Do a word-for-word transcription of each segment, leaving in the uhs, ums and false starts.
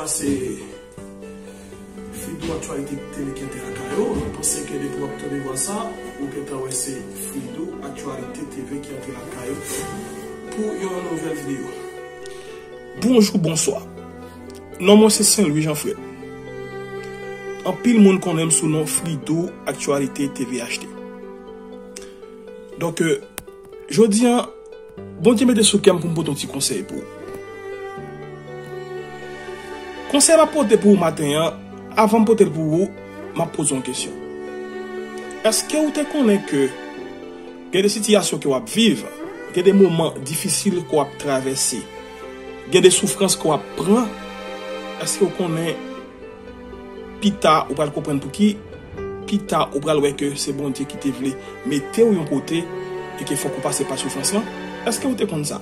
Se Fridou Actualité T V ki antre lakay ou. Mwen panse ke depi w ap tande vwa sa, ou gentan wè se Fridou Actualité T V ki antre lakay ou pou yon nouvèl videyo. Bonjou, bonswa. Non mwen se Saint Louis Jean Fred. Anpil moun konnen m sou non Fridou Actualité T V H T. Donk, euh, jodi a, Bondye mete sou kè m pou m pote yon ti konsèy pou ou. Konsèy m ap pote pou ou maten an, avan m pote l pou ou, m ap poze yon kesyon. Èske ou te konnen ke gen de sitiyasyon ke w ap viv, gen de moman difisil ke w ap travèse, gen de soufrans ke w ap pran? Èske ou konnen pita ou pral konprann pouki, pita ou pral wè ke se Bondye ki te vle mete w yon kote e ke fòk ou pase pa soufrans lan? Èske ou te konn sa?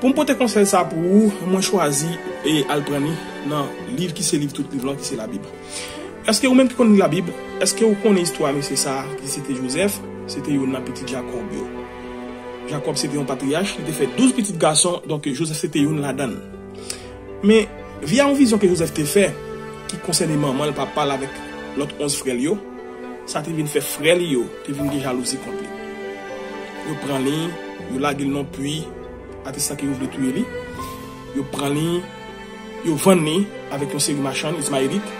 Pou m pote konsèy sa pou ou, mwen chwazi e al pran li nan liv ki se liv tout liv lan, ki se Labib. Èske ou menm ki konn li Labib, èske ou konnen istwa mesye sa a ki se te Jozèf? Se te youn nan pitit Jakòb yo. Jakòb se te yon patriyach, li te fè douz pitit gason, donk Jozèf se te youn ladan l. Men, via yon vizyon ke Jozèf te fè, ki konsène manman l, papa l avèk lòt onz frè l yo, sa te vin fè frè li yo te vin gen jalouzi kont li. Yo pran li, yo lage l nan pwi, ate sa ke yo vle touye li. Yo pran li, yo vann li avèk yon seri machann Izmayelit.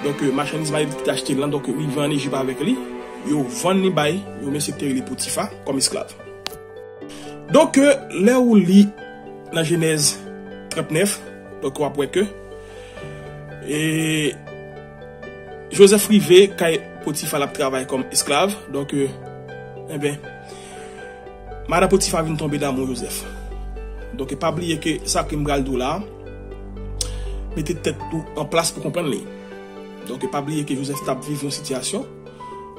Donk, euh, machann Izmayelit ki te achte l lan, donk, rive ann Ejip avèk li. Yo vann li bay yon mesye ki te rele Potifa kòm esklav. Donk, euh, lè ou li nan Jenèz trannèf, donk, w ap wè ke, e, Jozèf rive kay Potifa, l ap travay kòm esklav. Donk, euh, enben, madan Potifa vin tonbe damou Jozèf. Donk, pa bliye ke sa ke m pral di w la, mete tèt ou an plas pou konprann li. Donk, pa bliye ke Jozèf t ap viv yon sitiyasyon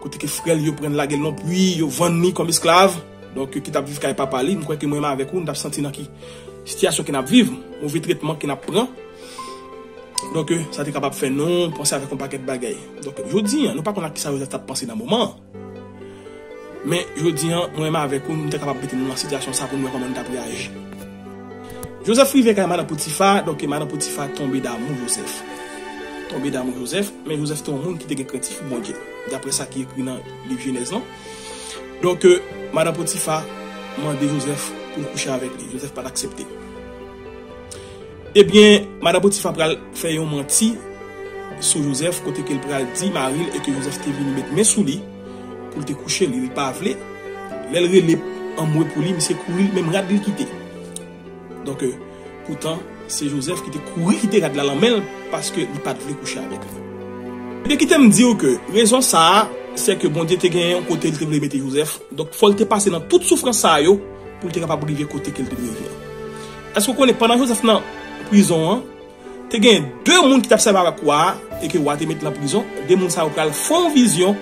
kote ke frè l yo pran l lage l nan pwi, yo vann li kòm esklav. Donk, ki t ap viv kay papa li, m kwè ke mwen menm avèk ou, n t ap santi nan ki sitiyasyon ke n ap viv, move tretman ke n ap pran. Donk, sa te kapab fè nou panse avèk yon pakèt bagay. Donk, jodi a, nou pa konn ak kisa Jozèf t ap panse nan moman an. Men, jodi a, mwen menm avèk ou, nou te kapab mete nou nan sitiyasyon sa pou nou wè kòman nou t ap reyaji. Jozèf rive kay madan Potifa, donk madan Potifa tonbe damou Jozèf. Tonbe damou Jozèf, men Jozèf te yon moun ki te gen krentif pou Bondye, daprè sa ki ekri nan liv Jenèz lan. Donk, euh, madan Potifa mande Jozèf pou l kouche avèk li. Jozèf pa t aksepte. Ebyen, madan Potifa pral fè yon manti sou Jozèf, kote ke l pral di mari l e ke Jozèf te vini met men sou li pou l te kouche li, li pa vle. Lè l rele anmwe pou li, misye kouri, menm rad li kite. Donk, euh, poutan, se Jozèf ki te kouri kite rad la nan men l, paske li pa t vle kouche avèk li. Ebyen, kite m di w ke rezon sa a, se ke Bondye te gen yon kote l te vle mete Jozèf. Donk, fò l te pase nan tout soufrans sa a yo pou l te kapab rive kote ke l te dwe rive an. Èske w konnen, pandan Jozèf nan prizon an, te gen de moun ki t ap sèvi avèk wa a e ke wa a te met nan prizon? De moun sa yo pral fè yon vizyon.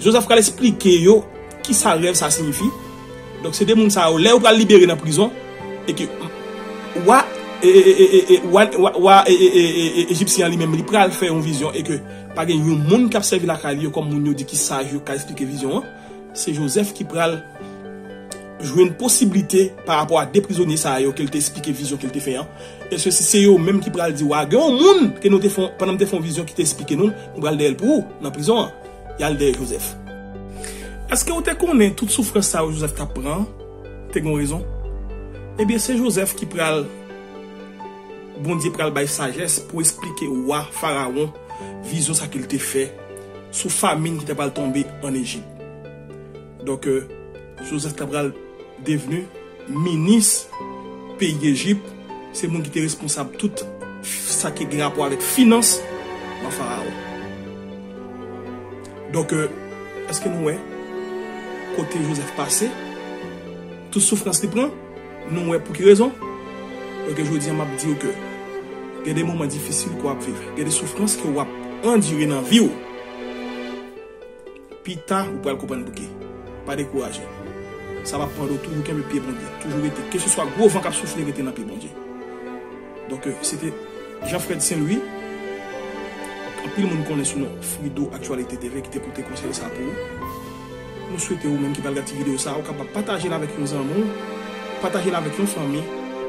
Jozèf pral esplike yo kisa rèv sa siyifi. Donk, se de moun sa yo, lè yo pral libere nan prizon, e ke wa, e, e, e, e, e, wa, wa, wa, e, e, e, e, e, ejipsyen an li menm, li pral fè yon vizyon, e ke pa gen yon moun k ap sèvi lakay li yo kòm moun yo di ki saj yo ka esplike vizyon an. Se Jozèf ki pral jwenn posiblite pa rapò a de prizonye sa yo ke l te esplike vizyon ke l te fè an. E se, se, se yo menm ki pral di wa a, gen yon moun ke nou te fè, pandan m te fè yon vizyon ki te esplike nou, nou pral dèyè l pou ou nan prizon an. Y al dèyè Jozèf. Èske w te konnen tout soufrans sa yo Jozèf t ap pran te gen yon rezon? Ebyen, se Jozèf ki pral, Bondye pral bay sajès pou esplike wa Farawon vizyon sa ke l te fè sou famin ki ta pral tonbe ann Ejip. Donk, euh, Jozèf ta pral devni minis peyi Ejip, se moun ki te responsab tout sa ki gen rapò avèk finans wa Farawon. Donk, euh, èske nou wè kote Jozèf pase? Tout soufrans li pran, nou wè pou ki rezon? Donk, jodi a, m ap di w ke gen de moman difisil ke w ap viv, gen de soufrans ke w ap andire nan vi w. Pita, ou pral konprann pouki. Pa dekouraje. Sa p ap pran w, toujou kenbe pye Bondye. Toujou rete. Keseswa gwo van k ap soufle, rete nan pye Bondye. Donk, euh, se te Jean Fred Saint Louis. Anpil moun konnen sou non Frido Actualité T V ki te pote konsèy sa pou ou. Nou swete ou menm ki pral gade ti videyo sa, ou kapab pataje l avèk yon zanmi w, pataje l avèk yon fanmi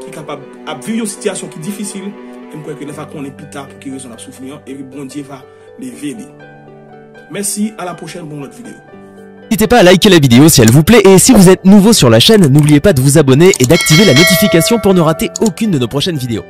ki kapab ap viv yon sitiyasyon ki difisil, E m kwè ke l va konnen pita pou ki rezon l ap soufri an, epi Bondye va leve li. Mèsi, a la pwochèn pou yon lòt videyo. N'hésitez pas à liker la vidéo si elle vous plaît et si vous êtes nouveau sur la chaîne, n'oubliez pas de vous abonner et d'activer la notification pour ne rater aucune de nos prochaines vidéos.